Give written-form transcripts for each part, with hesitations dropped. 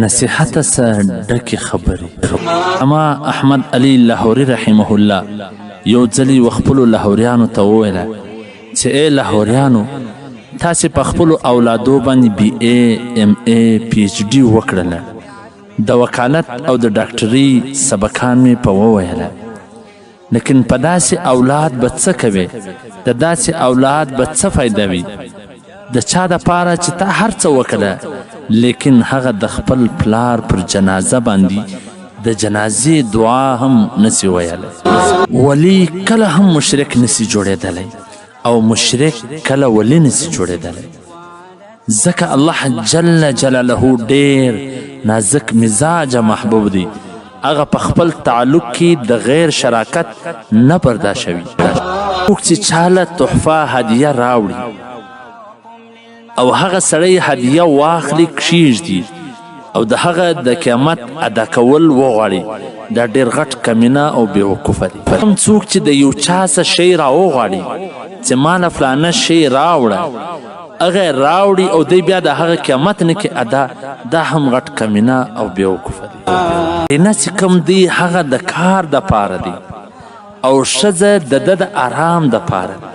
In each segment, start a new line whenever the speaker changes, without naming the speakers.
نصیحته څه ډکې خبرې. علامه احمد علي لاهوري رحمه الله یو ځلې وخپلو لاهوریانو ته وویله چې ای لاهوریانو، تاسې په خپلو اولادو باندې بي ای، ایم ای، پي ایچ ډي وکړله، د وکالت او د ډاکټرۍ سبقان مې په وویله، لیکن په داسې اولاد به څه کوې؟ د داسې اولاد به څه فایده وي؟ د چا د پاره چې تا هر څه وکړه، لیکن هغه د خپل پلار پر جنازه باندې د جنازې دعا هم نسی ویلی. ولی کله هم مشرک نسی جوړېدلی او مشرک کله ولی نسی جوړېدلی، ځکه الله جل جلاله ډېر نازک مزاجه محبوب دی، هغه په خپل تعلق کې د غیر شراکت نه برداشوي. څوک چې چاله تحفه هدیه راوړي او هغه سړی هدیه واخلي کښېږدي او د هغه د قیامت ادا کول وغواړي، دا ډېر غټ کمینه او بېوقوفه دی. کوم څوک چې د یو چا څه شی راوغواړي چې ماله فلانه شی راوړه، هغه یې راوړي او دی بیا د هغه قیامت نه کې ادا، دا هم غټ کمینه او بېوقوفه دی. نارینه چې کوم دی هغه د کار دپاره دی او ښځه د ده د آرام دپاره دی.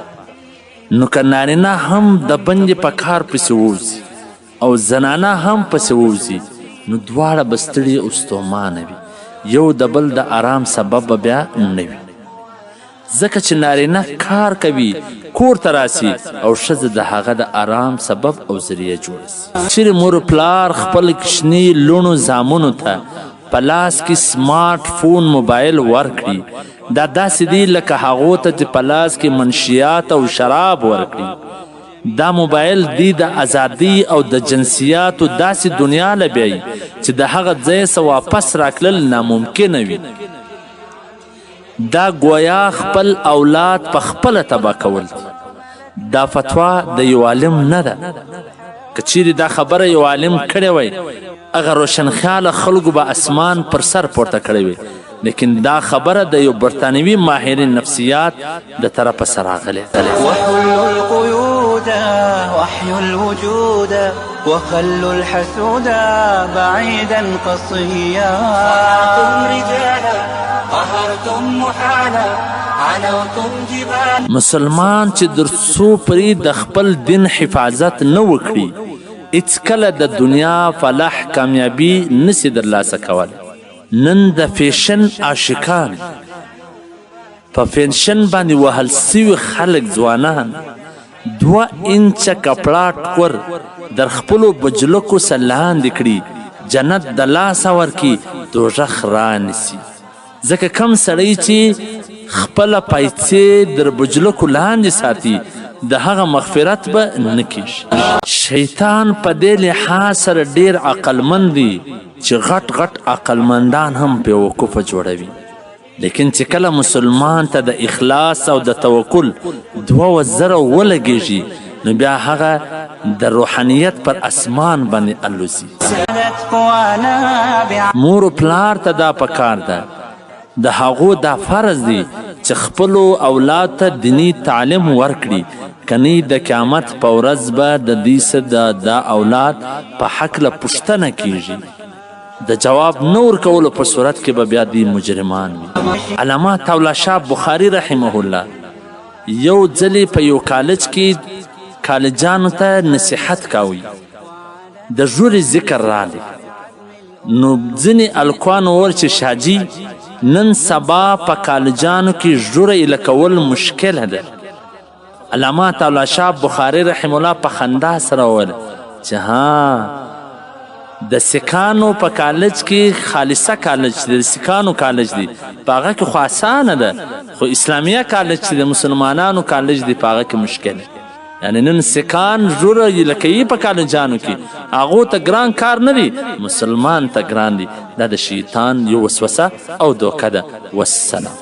نو که نارینه هم د بندې په کار پسې ووځي او زنانه هم پسې ووځي، نو دواړه به ستړي او ستومانه وي، یو د بل د آرام سبب به بیا نه وي، ځکه چې نارینه کار کوي کور ته راسي او ښځه د هغه د آرام سبب او ذریعه جوړه سي. چیرې مور پلار خپل کوچني لوڼو زامنو ته په لاس کې سمارټ فون موبایل ورکړي، دا داسې دی لکه هغو ته چې په لاس کې منشیات او شراب ورکړي. دا موبایل دی د ازادۍ او د جنسیاتو داسې دنیا له بیایي چې د هغه ځای څخه واپس راتلل ناممکنه وي. دا ګویا خپل اولاد په خپله تباه کول دي. دا فتوا د یو عالم نه ده. که چیرې دا خبره یو عالم کړې وای، هغه روشنخیاله خلکو به اسمان پر سر پورته کړی وي، لیکن دا خبره د یو برتانوي ماهر نفسیات د طرفه سره راغلې.
وحلوا القيود واحيوا الوجود وخلوا الحسود بعيدا قصيا.
صنعتم رجالا قهرتم محالا علوتم جبالا.
مسلمان چې در څو پرې د خپل دین حفاظت نه وکړي، هیڅکله د دنیا فلاح کامیابي نسی درلاسه کولی. نن د فیشن عاشقان په فیشن باندې وهل سوي خلک ځوانان 2 انچه کپړه ټکور در خپلو بجلکو څخه لاندې کړي، جنت د لاسه ورکړي، دوږخ رانیسي. ځکه کم سړی چې خپله پایڅې در بجلکو لاندې ساتي، د هغه مغفرت به نه کیږي. شیطان په دې لحاظ سره ډېر عقلمند دی چې غټ غټ عقلمندان هم بېوقوفه جوړوي، لیکن چې کله مسلمان ته د اخلاص او د توکل 2 وزره ولګېږي، نو بیا هغه د روحانیت پر اسمان باندې الوزي. مور و پلار ته دا پکار ده، د هغو دا فرض دی چې خپلو اولاد ته دیني تعلیم ورکړي، کني د قیامت په ورځ به د دوی څخه د دا اولاد په هکله پوښتنه کیږي. د جواب نه ورکولو په صورت کې به بیا دوی مجرمان وي. علامه عطاالله شاه بخاري رحمه الله یو ځلې په یو کالج کې کالجانو ته نصیحت کاوی، د ژورې ذکر راغی، نو ځینې الکوانو وویل چې شاجي نن سبا په کالجانو کې ژوره ایله کول مشکله ده. علامه عطاالله شاه بخاري رحمه الله په خندا سره وویل چې ها، د سیکانو په کالج کې خالصه کالج دی، د سیکانو کالج دی، په هغه کې خو اسانه ده، خو اسلامیه کالج چې د مسلمانانو کالج دی په هغه کې مشکل دی. یعنی نن سیکان ژوره لکوي په کالجانو کې، هغو ته ګران کار نه دی، مسلمان ته ګران دی. دا د شیطان یو وسوسه او دوکه ده. والسلام.